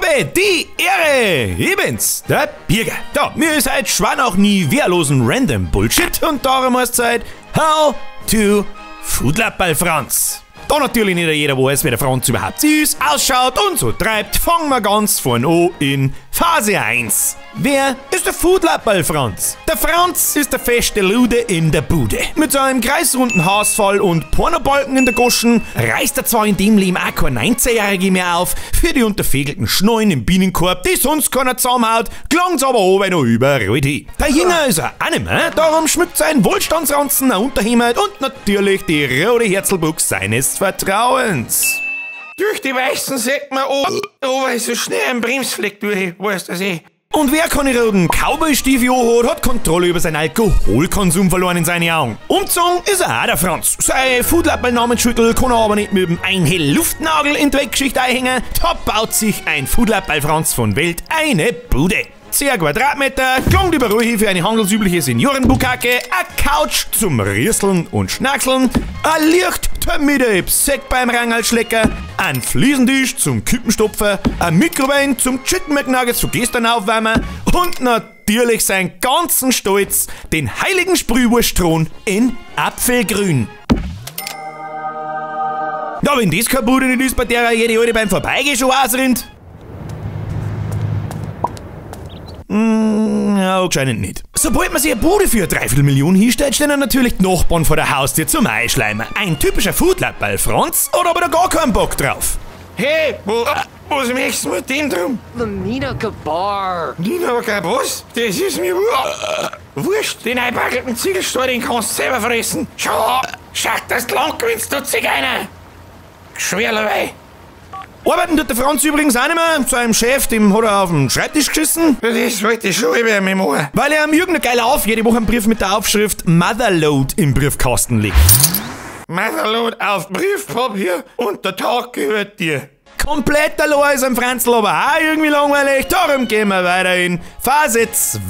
Habe die Ehre! Ich bin's, der Birger. Ja, mir ist halt Schwan auch nie wehrlosen Random Bullshit und darum heißt's halt How to Foodlappal Franz. Da natürlich nicht jeder weiß, wer der Franz überhaupt ist, ausschaut und so treibt, fangen wir ganz vorn an in Phase 1. Wer ist der Foodlappal Franz? Der Franz ist der feste Lude in der Bude. Mit seinem kreisrunden Haarausfall und Pornobalken in der Goschen reißt er zwar in dem Leben auch kein 19-Jährige mehr auf, für die unterfegelten Schnallen im Bienenkorb, die sonst keiner zusammenhaut, klang's aber oben noch überall hin. Der Jünger ist er auch nicht mehr, darum schmückt sein Wohlstandsranzen ein Unterhemd und natürlich die rote Herzelbuchs seines Vertrauens. Durch die Weißen sieht man, oh, weil so schnell ein Bremsfleck durch, weißt du eh. Und wer keine roten Cowboy-Stiefel hat, hat Kontrolle über seinen Alkoholkonsum verloren in seinen Augen. Umzogen ist er auch der Franz. Sein Foodlappal-Namensschüttel kann er aber nicht mit dem Einhell Luftnagel in die Weltgeschichte einhängen. Da baut sich ein Foodlappal-Franz von Welt eine Bude. 10 Quadratmeter, klangt überall hin für eine handelsübliche Seniorenbukake, eine Couch zum Rieseln und Schnackseln, ein Licht, damit er Sekt beim Rangelschlecker, ein Fliesentisch zum Kippenstopfen, ein Mikrowellen zum Chicken McNuggets von gestern aufwärmen und natürlich seinen ganzen Stolz, den heiligen Sprühwurstthron in Apfelgrün. Ja, wenn das keine Bude nicht ist, bei der jede Alte beim Vorbeigehen schon ausrinnt. Ja, anscheinend nicht. Sobald man sich eine Bude für 3,25 Millionen hinstellt, stehen dann natürlich die Nachbarn vor der Haustür zum Einschleimen. Ein typischer Foodlappal Franz hat aber da gar keinen Bock drauf. Hey, was möchtest du mit dem drum? Nina Kabar. Nina Kabar, was? Das ist mir wurscht. Den einbackelten Ziegelstein, den kannst du selber fressen. Schau, schaut das lang gewinnst du Zigeuner. Schwerlerei. Arbeiten tut der Franz übrigens auch nicht mehr. Seinem Chef, dem hat er auf den Schreibtisch geschissen. Das wollte ich schon über mich machen. Weil er am Jürgen geil auf jede Woche einen Brief mit der Aufschrift Motherload im Briefkasten legt. Motherload auf Briefpapier und der Tag gehört dir. Komplett allein ist am Franzl aber auch irgendwie langweilig. Darum gehen wir weiter in Phase 2.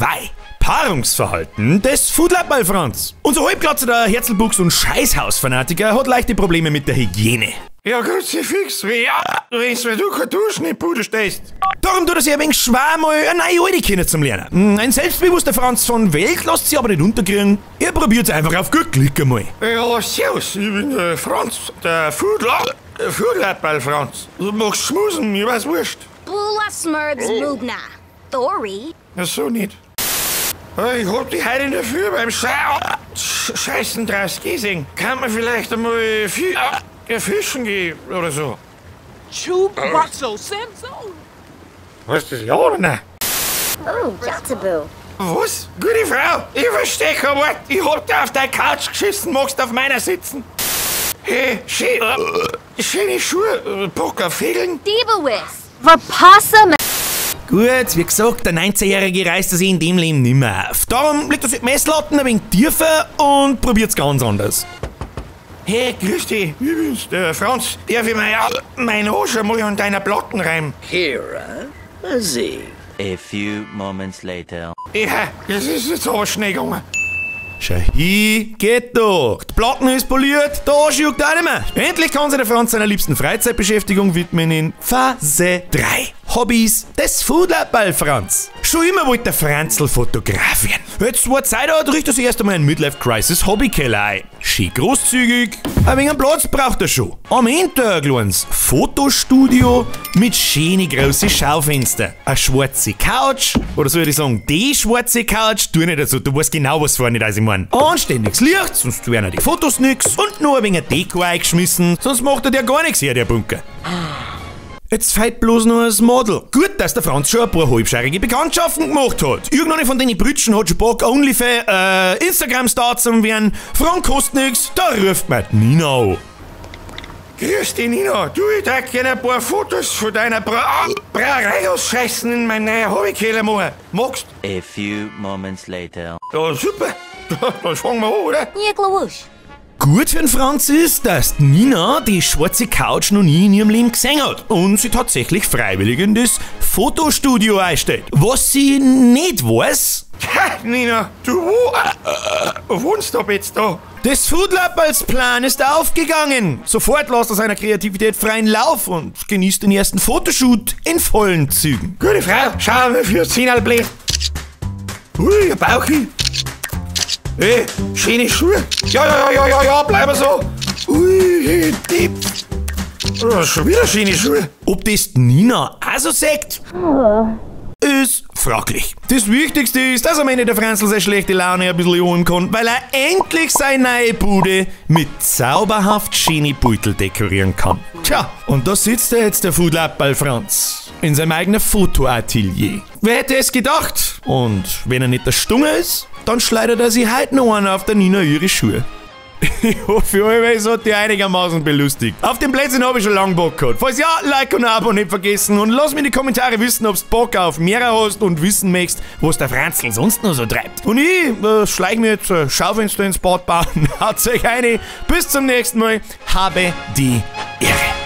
Paarungsverhalten des Foodlappal Franz. Unser halbglatziger Herzelbuchs und Scheißhausfanatiker hat leichte Probleme mit der Hygiene. Ja, Kruzifix, wie ja, weil du kein Duschen in die Bude stehst. Darum tut er sich ein wenig schwer, mal eine neue Alte kennen zum Lernen. Ein selbstbewusster Franz von Welt lässt sich aber nicht unterkriegen. Er probiert's einfach auf gut Glück einmal. Ja, servus, ich bin der Franz, der Foodlappal Franz. Du machst Schmusen, mir war's wurscht. Bula Smurbs Mubna. Thori. Ja, so nicht. Ich hab dich heute in der Früh beim Scheißen draus gesehen. Kann man vielleicht einmal fischen gehen oder so? Was ist das, ja oder nein? Oh, Jatabu. Was? Gute Frau, ich versteh kein Wort. Ich hab da auf deine Couch geschissen, magst auf meiner sitzen. Hey, schöne Schuhe, Bock auf Fegeln. Dibawis, Verpassa. Gut, wie gesagt, der 19-Jährige reißt sich in dem Leben nimmer auf. Darum legt er sich die Messlatten ein wenig tiefer und probiert's ganz anders. Hey, grüß dich, ich bin's, der Franz. Darf ich mein Arsch einmal an deiner Platten reimen? Kira, Sie. A few moments later. Ja, das ist jetzt aber schnell gegangen. Schau hin, geht doch. Die Platten ist poliert, der Arsch juckt auch nicht mehr. Endlich kann sich der Franz seiner liebsten Freizeitbeschäftigung widmen in Phase 3. Hobbys des Foodlappal Franz. Schon immer wollte der Franzl fotografieren. Jetzt, wo er Zeit hat, richtet er sich erst einmal einen Midlife Crisis Hobbykeller ein. Schön großzügig, ein wenig Platz braucht er schon. Am Ende ein kleines Fotostudio mit schönen großen Schaufenster. Eine schwarze Couch, oder soll ich sagen, die schwarze Couch, tu nicht so, du weißt genau, was vorne nicht, was ich mein. Anständiges Licht, sonst werden die Fotos nix und nur ein wenig Deko eingeschmissen, sonst macht er dir gar nichts her, der Bunker. Jetzt fehlt bloß noch das Model. Gut, dass der Franz schon ein paar halbscheirige Bekanntschaften gemacht hat. Irgendeine von den Brütschen hat schon Bock, OnlyFans, Instagram-Star zu werden. Frank kostet nix, da ruft man Nina an. Grüß dich, Nina. Du, ich darf gerne ein paar Fotos von deiner Brauerei ausscheißen in meinem neuen Hobbykeller machen. Magst? A few moments later. Ja, super. Dann fangen wir an, oder? Niglawush. Gut für den Franz ist, dass Nina die schwarze Couch noch nie in ihrem Leben gesehen hat und sie tatsächlich freiwillig in das Fotostudio einstellt. Was sie nicht weiß, Ha, Nina, du wo wohnst du jetzt da? Des Foodlappers Plan ist aufgegangen. Sofort lässt er seiner Kreativität freien Lauf und genießt den ersten Fotoshoot in vollen Zügen. Gute Frau, schau mal für Zinnerl blöd. Ui, ein Bauchi. Ey, schöne Schuhe. Ja, ja, ja, ja, ja, bleib so. Ui, die. Oh, schon wieder schöne Schuhe. Ob das Nina auch so sagt? Ist fraglich. Das Wichtigste ist, dass am Ende der Franzl seine schlechte Laune ein bisschen holen kann, weil er endlich seine neue Bude mit zauberhaft schönen Beutel dekorieren kann. Tja, und da sitzt er jetzt, der Foodlappal Franz, in seinem eigenen Fotoatelier. Wer hätte es gedacht? Und wenn er nicht der Stunge ist, dann schleudert er sich heute noch einen auf der Nina ihre Schuhe. Ich hoffe, euch hat die einigermaßen belustigt. Auf den Plätzen habe ich schon lange Bock gehabt. Falls ja, Like und Abo nicht vergessen und lass mir in die Kommentare wissen, ob's Bock auf mehr hast und wissen möchtest, was der Franzl sonst noch so treibt. Und ich schleich mir jetzt Schaufenster ins Bad bauen. Haut euch rein. Bis zum nächsten Mal. Habe die Ehre.